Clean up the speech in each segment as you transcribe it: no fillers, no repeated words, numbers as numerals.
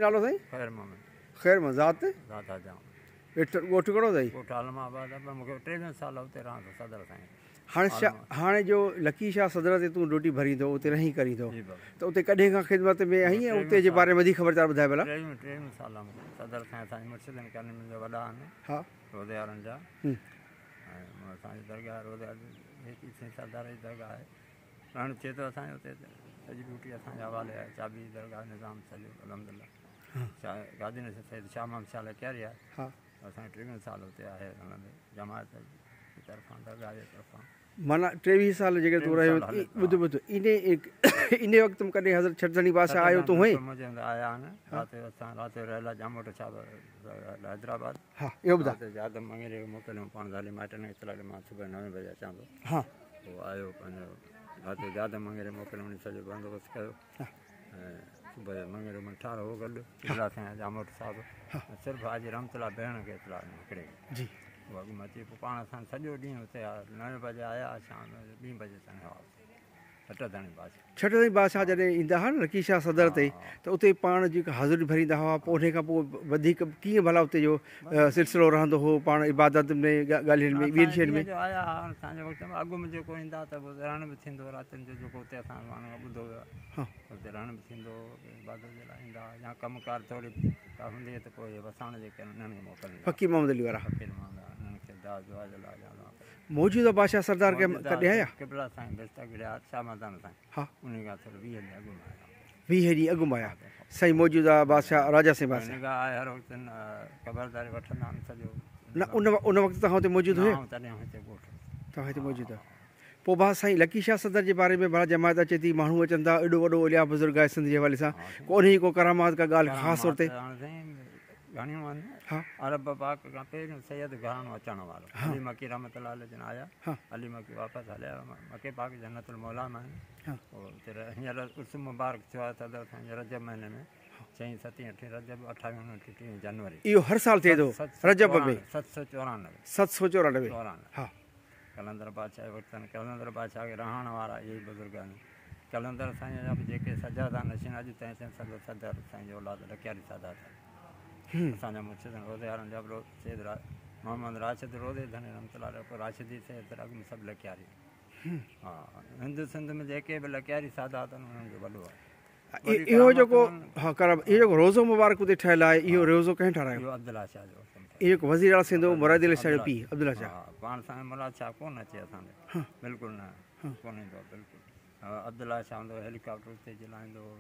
نالو سائين؟ خير محمد. خير محمد ذات؟ ذات حجام. ڳوٺ ڪهڙو اٿئي؟ ڳوٺ عالم آباد آهي پر مون کي 23 سال اتي رهان ٿو صدر سائين. هاڻي هاڻي جو لڪي شاهه صدر تي تون ڊيوٽي ڀرين ٿو اتي رهين ڪرين ٿو ته اتي ڪڏهن کان خدمت ۾ آهين ۽ اتي جي باري ۾ وڌيڪ خبر چار ٻڌاء ڀلا. 23 سال آهي مون کي صدر سائين اسان جي مرشدن ڪرڻي منهنجا وڏا آهن. ها. روزيارن جا. ۽ اسان جي درگاهه روزيار جي سائين سردار جي درگاهه آهي. رهڻ ٿئي ٿو اسان جو اتي سڄي ڊيوٽي اسان جي حوالي آهي چاٻي درگاهه نظام سڄو الحمدلله شاهه گادي نشين سيد شاهه محمد شاهه لڪياري آهي ها. اسان کي 23 سال اتي آهي هلندي جماعت جي طرفان درگاهه جي طرفان. معنيٰ 23 سال جيڪڏهن تون رهيو ٻڌ ٻڌ انهي انهي وقت ۾ ڪڏهن حضرت ڇٽ ڌڻي بادشاهه آيو تون هئين؟ منهنجي هنڌ آيا آهن رات جو اسان رات جو رهيل آهي ڄاموٽ شاهه حيدرآباد ها اهو ٻڌاء. رات جو جادم مڱيري کي موڪليو پاڻ ڌالي مائٽن کي اطلاع ڏنو مان صبح 9 بجي اچان ٿو. ها. پوء آيو پنهنجو رات جو جادم مڱيري موڪليو ان سڄو بندوبست ڪيو ۽ صبح جو مڱيرو منٺار هو گڏ قبلا سائين ڄاموٽ صاحب صرف حاجي رحمت الله بهڻ کي اطلاع ڏنو هڪڙي کي. جي. هو اڳ ۾ اچي پوء پاڻ اسان سڄو ڏينهن اتي 9 بجي آيا شام جو 2 بجي تائين هئا اتي ڇٽ ڌڻي بادشاهه. ڇٽ ڌڻي بادشاهه جڏهن ايندا هئا نه لڪي شاهه صدر تي ته اتي پاڻ جيڪا حاضري ڀريندا هئا پوء انهي کان پوء وڌيڪ ڪيئن ڀلا اتي جو سلسلو رهندو هو پاڻ عبادت ۾ ڳالهين ۾ ٻين شين ۾. جو آيا ها اسان جي وقت ۾ اڳ ۾ جيڪو ايندا ته پوء رهڻ به ٿيندو هو راتين جو جيڪو اتي اسان ماڻهن کان ٻڌو ويو آهي اتي رهڻ به ٿيندو هو عبادت جي لاء ايندا هئا يا ڪم ڪار ٿوري ڪا هوندي هئي ته پوء اهي وساڻ جيڪي آهن انهن کي موڪليندا هئا. فقير محمد علي وارا. فقير محمد انهن کي دعا دعا جي لاء يا موجوده بادشاهه سردار ڪڏهن آيا؟ قبلا سائين بيستا گڙيا شاهه مردان سائين. ها. انهي کان ٿورو 20 ڏينهن اڳ ۾ آيا. 20 ڏينهن اڳ ۾ آيا سائين موجوده بادشاهه راجا سائين بادشاهه. نگاهه آهي هر وقت خبرداري وٺندا آهن سڄو. نه ان وقت توهان اتي موجود هيا؟ نه آئون تڏهن هتي ڳوٺ هوس. توهان هتي موجود هيا. پوء ڀاء سائين لڪي شاهه صدر جي باري ۾ ڀلا جماعت اچي ٿي ماڻهو اچن ٿا ايڏو وڏو اولياء بزرگ آهي سنڌ جي حوالي سان ڪو انهي جي ڪو ڪرامات ڪا ڳالهه خاص طور تي. ڪرامات هاڻي سائين گهڻيون آهن. ها. عرب پاڪ کان پهريون سيد گهراڻو اچڻ وارو علي مڪي رحمت الله عليه جن آيا علي مڪي واپس هليا مڪي پاڪ جنت الموليٰ ۾ آهن پوء اتي هينئر عرس مبارڪ ٿيو آهي صدر سائين جي رجب مهيني ۾ ڇهين ستين اٺين رجب اٺاويهين اڻويهين ٽيهين جنوري. اهو هر سال ٿئي ٿو رجب ۾. 794. 794. ها. قلندر بادشاهه جي وقت قلندر بادشاهه کي رهاڻ وارا اهي ئي بزرگ آهن. قلندر سائينء جا به جيڪي سجاده نشين اڄ تائين سين سندس صدر سائين جي اولاد لڪياري سادات آهن. اسان جا مرشد روضيارن جا به سيد محمد راشد روضي ڌڻي رحمت الله عليه پوء راشدي سيد اڳ ۾ سڀ لڪياري. ها هند سنڌ ۾ جيڪي به لڪياري سادات آهن انهن جو وڏو آهي. اهو جيڪو ها ڪرم اهو جيڪو روضو مبارڪ اتي ٺهيل آهي اهو روضو ڪنهن ٺهرايو؟ اهو عبدالله شاهه جو حڪم ٺهيل. اهو جيڪو وزير اعليٰ سنڌ هو مراد علي شاهه جو پيء عبدالله شاهه. ها پاڻ سائين مراد شاهه ڪونه اچي اسان ڏي بلڪل نه ڪونه ايندو هو بلڪل عبدالله شاهه هوندو هو هيليڪاپٽر اتي جلائيندو هو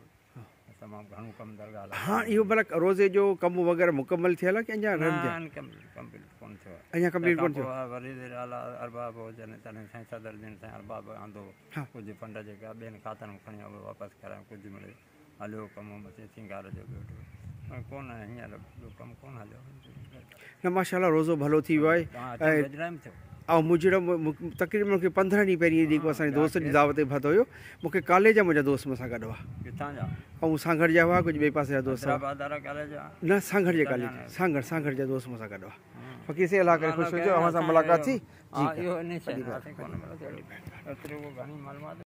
تمام گهڻو ڪم درگاهه لاء. هاڻ اهو ڀلا روضي جو ڪم وغيره مڪمل ٿيل آهي ڪي اڃا رهجي؟ نه ڪمپليٽ ڪونه ٿيو آهي. اڃا ڪمپليٽ ڪونه ٿيو. تنهن کان پوء وزير اعليٰ ارباب هجن تڏهن سائين صدر جن سائين ارباب آندو. ڪجهه فنڊ جيڪا ٻين کاتن مان کڻي اهي واپس ڪرايو ڪجهه مڙئي هليو ڪم مٿي سينگار جو ٻيو ٽيو پر ڪونه هينئر ٻيو ڪم ڪونه هليو. نه ماشاءالله روزو ڀلو ٿي ويو آهي ۽ آئون مون جهڙو تقريبن مونکي 15 ڏينهن پهرين جيڪو اسان جي دوستن جي دعوت تي پهتو هيو مونکي ڪاليج جا منهنجا دوست مون سان گڏ هئا. ڪٿان جا؟ آئون سانگهڙ جا هئا ڪجهه ٻئي پاسي جا دوست هئا. حيدرآباد وارا ڪاليج جا؟ نه سانگهڙ جي ڪاليج سانگهڙ سانگهڙ جا دوست مون سان گڏ هئا. فقير سائين الله ڪري خوش هجو اوهان سان ملاقات ٿي. ها اهو انهي شهر واسين ڪونه ملندو ايترو گهڻي معلومات.